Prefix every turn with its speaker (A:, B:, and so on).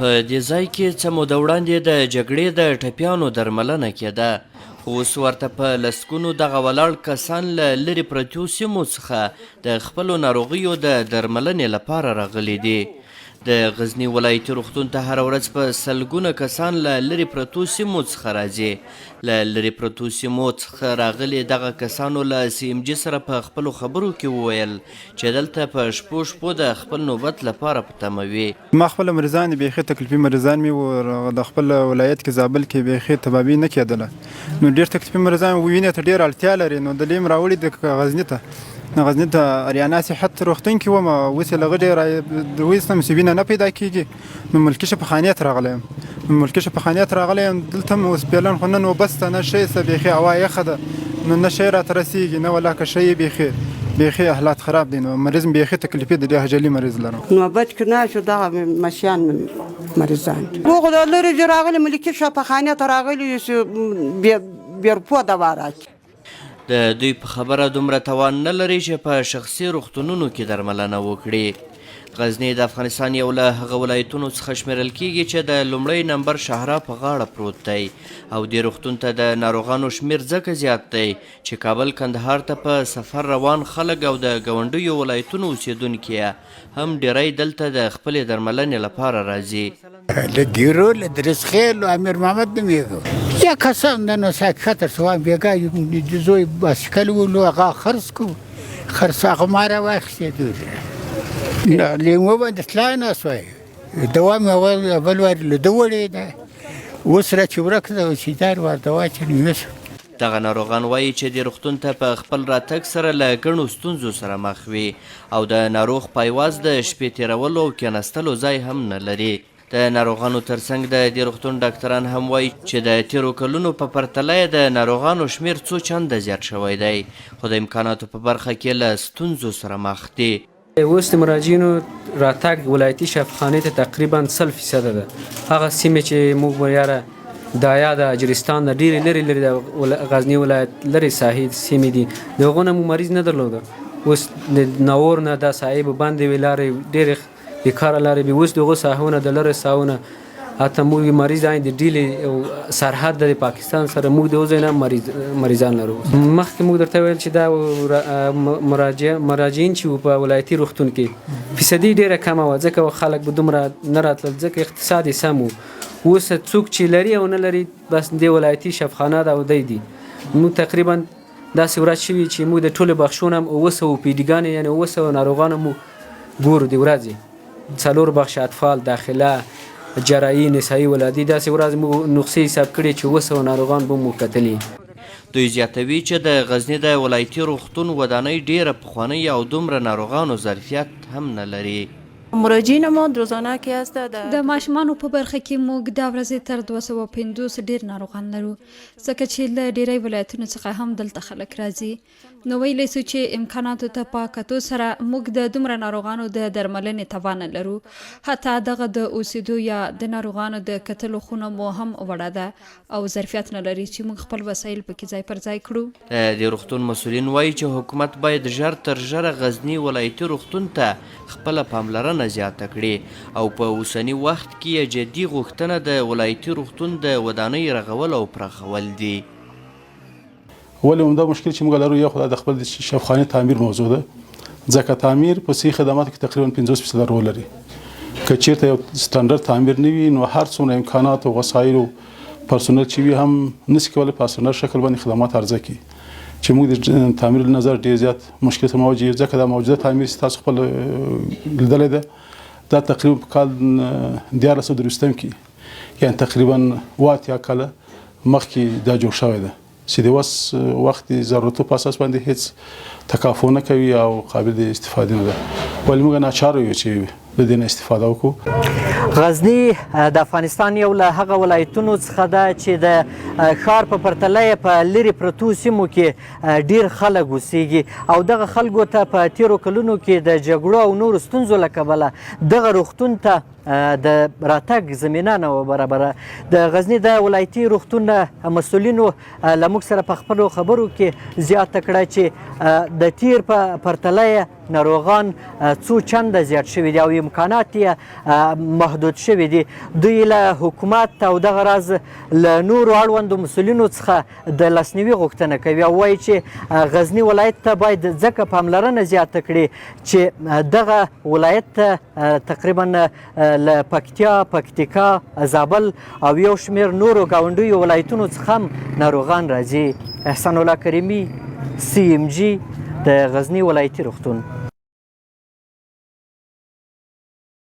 A: په دې ځای کې څه موده وړاندې د جګړې د ټپیانو درملنه کېده، خو اوس ورته په لسګونو دغه ولاړ کسان له لرې پرتو سیمو څخه د خپلو ناروغیو د درملنې لپاره راغلي دي. د غزني ولایتي روغتون ته هره ورځ په سلګونه کسان له لرې پرتو سیمو څخه راځي. له لرې پرتو سیمو څخه راغلي دغه کسانو له سي ام جي سره په خپلو خبرو کې وویل چې دلته په شپو شپو د خپل نوبت لپاره په تمه وي.
B: ما خپله مریضان دي بیخي تکلیفي مریضان مې وو، د خپل ولایت کې زابل کې بیخي تبابي نه کېدله، نو ډېر تکلیفي مریضان وو، وینې ته ډېره اړتیا لري، نو دلې مې راوړي دي غزني ته. غزني ته اریانا صحت روغتون کې وم، اوس یې له غږې را وایستم چې وینه نه پیدا کېږي، نو ملکي شفاخانې ته راغلی یم. نو ملکي شفاخانې ته راغلی یم، دلته هم اوس فعلا خو نن اوبه شته، نه شی شته، بیخي هوا یخه ده، نو نه شی راته رسېږي، نه ولا که شی بیخي بیخي حالات خراب دي، نو مریض مې بیخي تکلیفي دی، ډېر عجلي مریض لرم.
C: نوبت کې ناست یو، دغه مشیان مې مریضان دي. موږ خو د لرې ځای راغلي، ملکي شفاخانې ته راغلي یو چې بې روپو دوا راکړي.
A: د دوی په خبره دومره توان نه لري چې په شخصي روغتونونو کې درملنه وکړي. غزني د افغانستان یو له هغه ولایتونو څخه شمیرل کیږي چې د لومړی نمبر شهرا په غاړه پروت دی او دې روغتون ته د ناروغانو شمیر ځکه زیات دی چې کابل کندهار ته په سفر روان خلک او د ګاونډیو ولایتونو اوسیدونکي هم ډیری دلته د خپلې درملنې لپاره راځي.
D: له ګیرو له درسخېلو امیر محمد نومېږم. یا کسان د نو ساکښته شو، بېګا د زوی باسکل ولو، هغه خرڅ کو، خرڅ هغه ما را واخیستې. دوی لیمو باندې تلای نه سوای، دوا مې اول وار له ده وړې ده، اوس را چې ورک ده چې دار وار دوا چې نیسو.
A: دغه ناروغان وايي چې دې روغتون ته په خپل راتګ سره له ګڼو ستونزو سره مخ وي او د ناروغ پایواز د شپې تېرولو او کېناستلو ځای هم نه لري. د ناروغانو ترڅنګ د دې روغتون ډاکتران هم وايي چې د تېرو کلونو په پرتله یې د ناروغانو شمېر څو چنده زیات شوی دی، خو د امکاناتو په برخه کې له ستونزو سره مخ دي.
E: اوس د مراجعینو راتګ ولایتي شفاخانې ته تقریبا 100 فیصده ده. هغه سیمې چې موږ به یاره دایا ده، اجرستان ده، ډېرې لرې لرې د غزني ولایت لرې ساحې سیمې دي، د هغو نه مو مریض نه درلوده. اوس د ناور نه دا ساحې به بندې وې، لارې ډېرې بیکاره لارې وې. اوس د هغو ساحو نه، د لرې ساحو نه حتی موږ مریض عین د ډیلي سرحد د پاکستان سره موږ د ځای نه مریضان لرو. مخکې موږ درته ویل چې دا مراجعین چې په ولایتي روغتون کې فیصدي ډیره کمه وه، ځکه خلک به دومره نه راتلل، ځکه اقتصاد یې سم و. اوس څوک چې لري او نه لري بس د ولایتي شفخانه ده او دی دي. موږ تقریبا داسې ورځ شوي چې موږ د ټولو بخشونو هم 700 پیډیګانې، یعنې 700 ناروغانو مو ګورو د ورځې 4 بخش اطفال، داخله، جراحي، نسایي، ولادي، داسې ورځ موږ نسخې حساب کړي چې 700 ناروغان به مو کتلي.
A: دوی زیاتوي چې د غزني د ولایتي روغتون ودانۍ ډېره پخوانۍ او دومره ناروغانو ظرفیت هم نه لري.
F: مراجعین ما روزانه کې هست
G: د ماشومانو په برخه کې موږ دا ورځې تر 250 ډېر ناروغان لرو، ځکه چې له ډېری ولایتونو څخه هم دلته خلک راځي. نو ویلی سو چې امکاناتو ته په کتو سره موږ د دومره ناروغانو د درملنې توان نه لرو. حتی دغه د اوسېدو یا د ناروغانو د کتلو خونه مو هم وړه ده او ظرفیت نه لري چې موږ خپل وسایل پکې ځای پر ځای کړو.
A: د دې روغتون مسؤلین وايي چې حکومت باید ژر تر ژره غزني ولایتي روغتون ته خپله پاملرنه زیاته کړي او په اوسني وخت کې یې جدي غوښتنه د ولایتي روغتون د ودانۍ رغول او پراخول دي.
H: ولې عمده مشکل چې موږ لرو یو خو دا د خپل شفخانې تعمیر موضوع ده، ځکه تعمیر په صحي خدماتو کې تقریبا 50 فیصده رول لري. که چیرته یو سټنډرډ تعمیر نه وي نو هر څومره امکانات او وسایل او پرسونل چې وي هم نشي کولی په سټنډرډ شکل باندې خدمات عرضه کړي، چې موږ د تعمیر له نظر ډیر زیات مشکل سره مواجه یو، ځکه دا موجوده تعمیر چې تاسو خپل لیدلی ده دا تقریبا په کال 1323 کې، یعنی تقریبا 80 کاله مخکې دا جوړ شوی ده، چې د اوس وخت د ضرورتو په اساس باندې هیڅ تکافو نه کوي او قابل د استفادې نه ده. ولې موږ ناچار یو چې د دې نه استفاده وکړو.
I: غزني د افغانستان یو له هغه ولایتونو څخه ده چې د ښار په پرتله یې په لرې پرتو سیمو کې ډیر خلک اوسیږي او دغه خلکو ته په تیرو کلونو کې د جګړو او نورو ستونزو له کبله دغه روغتون ته د راتګ زمینه نه وه برابره. د غزني د ولایتي روغتون مسؤلینو له موږ سره په خپلو خبرو کې زیاته کړه چې د تیر په پرتله ناروغان څو چنده زیات شوي دي او امکانات یې محدود شوي دي. دوی له حکومت او دغه راز له نورو اړوندو مسؤلینو څخه د لاسنیوي غوښتنه کوي او وایي چې غزني ولایت ته باید ځکه پاملرنه زیاته کړي چې دغه ولایت ته تقریبا له پکتیا، پکتیکا، زابل او یو شمېر نورو ګاونډیو ولایتونو څخه هم ناروغان راځي. احسان الله کریمي، سی ام جي، د غزني ولایتي روغتون.